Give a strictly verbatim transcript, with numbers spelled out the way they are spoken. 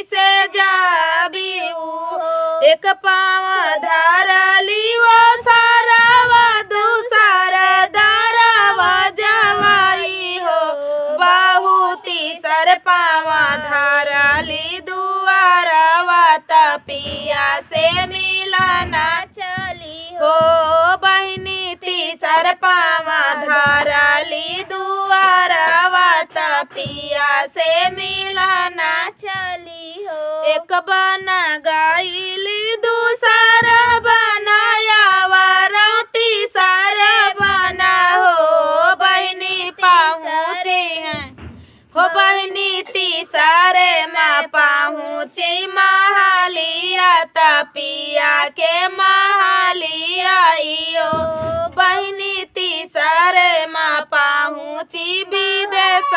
से जाबी हो। एक पाँव धरली वो सरवा, दूसर दरवा जवाई हो। बहू तीसर पाँव धरली दुआरवा, त पिया से मिलना चली हो। बहिनी तीसर पाँव धरली दुआरवा, त पिया से मिलना चली हो। एक बन गईली दूसर बन, आवर तीसर बन हो। बहिनी पहुँची हैं हो। बहिनी तीसरे मा पहुँची महलिया, त पिया के महलिया आइयो। बहिनी तीसरे मा पहुँची विदेश